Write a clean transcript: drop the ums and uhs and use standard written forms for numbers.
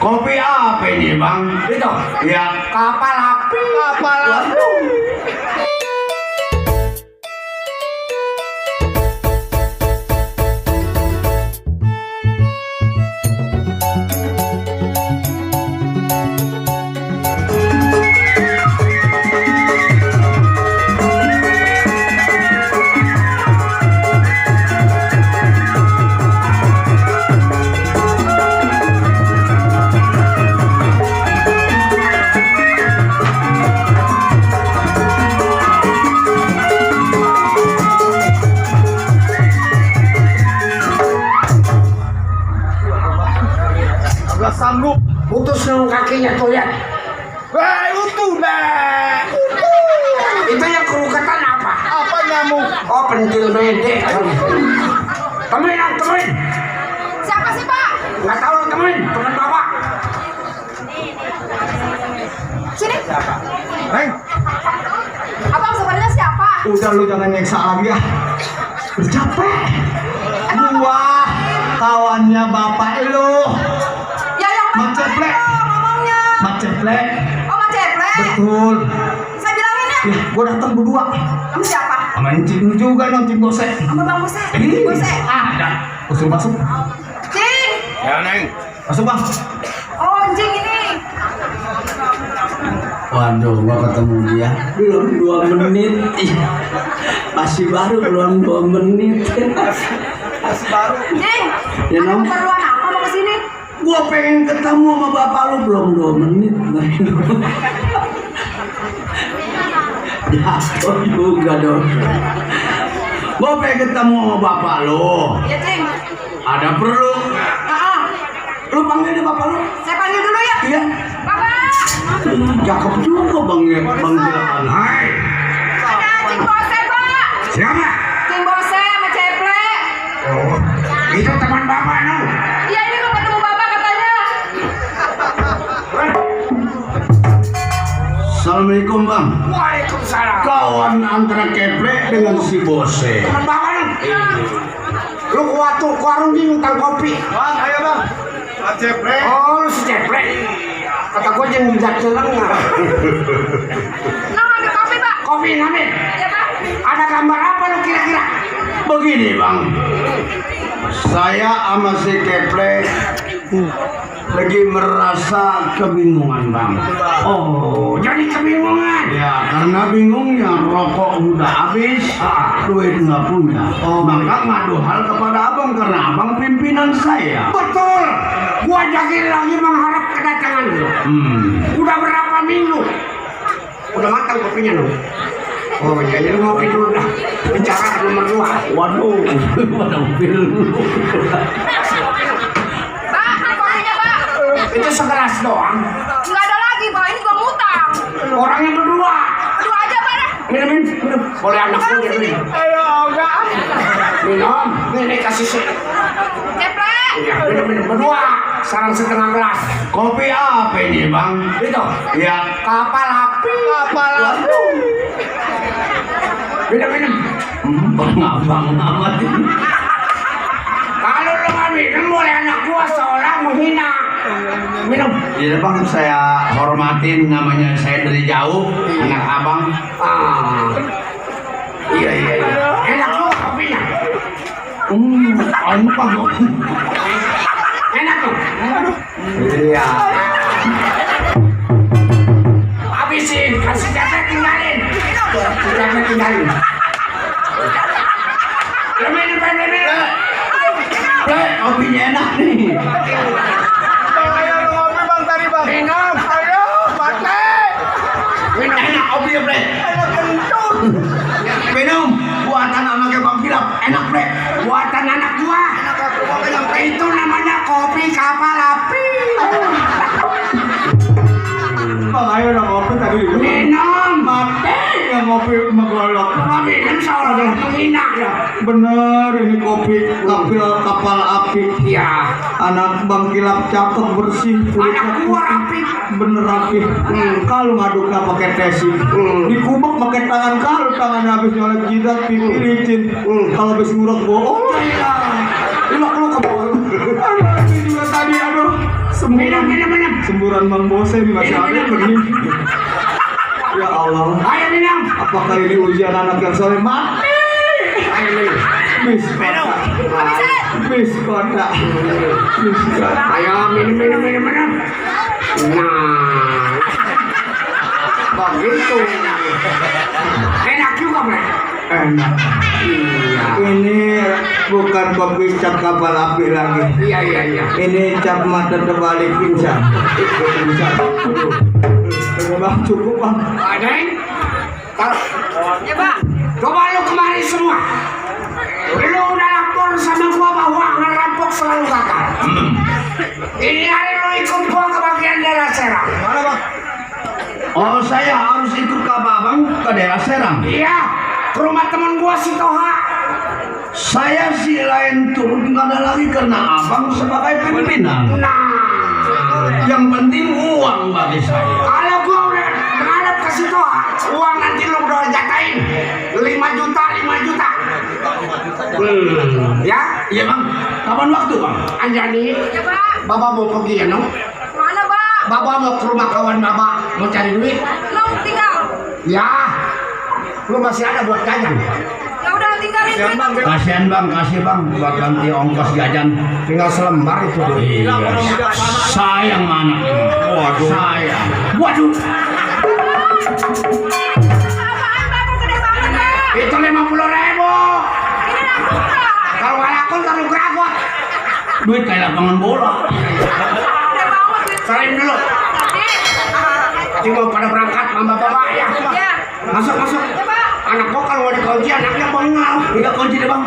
Kopi apa ini bang? Itu Ya kapal api. Kapal api. Agak sanggup. Putus dulu kakinya tuh lihat. Utuh dah. Itu yang kerukatan apa? Apa nyamuk? Oh pentil bedek. Temen. Siapa sih Pak? Nggak tahu temen bapak. Sini. Neng, Abang sebenarnya siapa? udah lu jangan nyeksa lagi ya. Udah capek. Gua kawannya bapak lu. Ya yang Mak Ceplek. ngomongnya. Mak Ceplek. Oh Mak Ceplek. Betul. Saya bilangin ya. Ya, gua datang berdua. Kamu siapa? Sama Encing juga dong, Cing Bose. Sama Bang Bose. Ih, Bose. ada. Masuk. Cing. ya neng. Masuk bang. Oh Cing ini. Waduh, gua ketemu dia belum 2 menit. Ih, masih baru belum 2 menit. Masih baru. Cing. Ya, Ada Nom. keperluan apa mau kesini? Gua pengen ketemu sama bapak lu belum 2 menit. Jatuh juga dong. Gua pengen ketemu sama bapak lu. Ya Cing. Ada perlu? Ah, Lu panggil dia bapak lu? saya panggil dulu ya. Iya. Bapak. Cakep juga bang ya, bang Gilaan. Hai. Ada Cing Bose Pak. Siapa? Cing Bose sama Ceplek. Oh, itu teman bapak lu. Iya ini mau ketemu Bapak katanya. Assalamualaikum bang. Waalaikumsalam. Kawan antara Keplek dengan si Bose. Teman bapak lu. Lu waktu ke warung di ngutang kopi. Bang, ayo bang. Mak Ceplek. Oh lu si Ceplek. Kata gua jangan bijak celeng. Nah, ambil kopi Pak. Kopi ngambil. Ya Pak. Ada gambar apa lu kira-kira? Begini bang, saya sama si Keplek lagi merasa kebingungan bang. Oh, jadi kebingungan. Ya karena bingungnya rokok udah habis, duit nggak punya. Maka ngadu hal kepada abang karena abang pimpinan saya. Betul. Gua jadi lagi mengharap kedatangan lu. Udah berapa minggu? Udah matang kopinya lu. Oh jadi lu ngopi dulu dah. Bicara nomor 2. Waduh, waduh dulu. Pak, kopinya Pak. Itu segelas doang. Nggak ada lagi Pak, ini gua ngutang. Orangnya berdua. Berdua aja Pak dah. Minum. Boleh anak lu dia minum. Ayo, enggak. Minum. Ini kasih sih. Ceplek. Ya, minum berdua. Sarang setengah gelas. Kopi apa ini bang? Itu. Ya Kapal api. Kapal api. Minum. bang abang amat ini. Kalau lu nggak minum boleh anak gua seorang menghina. Minum. Jadi bang saya hormatin namanya saya dari jauh anak abang. Iya. Enak juga kopinya. Enak bang. Enak tuh. Iya. Habisin. Kasih Ceplek tinggalin. Ceplek tinggalin. Lu minum. Plek, kopinya enak nih. Bang, ayo lu ngopi bang tadi bang. Minum. Ayo, mati. Minum. Enak kopinya Plek. Ayo kencur. Minum buatan anaknya bang Kilap. Enak Plek. Buatan anak gua. Itu namanya kopi kapal api. Bang, ayo dong ngopi tadi. Minum. Mati yang ngopi megolok. Gua minum seolah-olah menghina ya. Bener ini kopi kapal api. Iya. Anak Bang Kilap cakep bersih. Anak gua rapi. Bener rapi. Kalau ngaduknya pakai tesi, dikubak pakai tangan. Kalau tangan habis nyolek jidat, pipi licin. Kalau habis ngurut bohong. Iya. Lu ke bawah. Aduh, ini juga tadi aduh minum. Semburan Mang Bose masih ada benih. Ya Allah. Ayo minum. Apakah ini ujian anak yang soleh mati? Ayo minum. Bis kota. Bis kota. Bis kota. Ayo minum. Nah, begitu. Enak juga, Bre. Enak. Iya. Ini bukan kopi cap kapal api lagi. Iya. Ini cap mata terbalik pingsan. Bang, cukup bang. Adeng, taruh. Ya, Pak. Coba lu kemari semua. Lu udah lapor sama gua bahwa ngerampok selalu gagal. Ini hari lu ikut gua ke bagian daerah Serang. Mana bang? Oh, saya harus ikut ke abang ke daerah Serang. Iya, ke rumah teman gua si Toha. Saya si lain turun nggak ada lagi karena abang sebagai pimpinan. Nah, Yang penting uang bagi saya. kalau gua udah menghadap ke si Toha, uang nanti lu udah jatain 5 juta. Ya, Iya bang. Kapan waktu bang? Anjani, Ya, Pak. Bapak mau pergi ya, no? Mana, Pak? Bapak mau ke rumah kawan Bapak, mau cari duit. Long tinggal. Ya, lu masih ada buat jajan. Ya udah tinggalin duit. Kasihan bang, kasih bang buat ganti ongkos jajan. Tinggal selembar itu. Iya. Sayang mana ini? Waduh. Sayang. Waduh. Apaan, Pak? Kok gede banget, Pak? Itu 50.000. Ini laku nggak? Kalau nggak laku kalau geragot. Duit kayak lapangan bola. Gede banget duit. Salim dulu. Nanti mau pada berangkat sama bapak ya. Ya. Masuk. Ya, Pak. Anak gua kalau ada kunci anaknya bengal. Tidak kunci deh bang.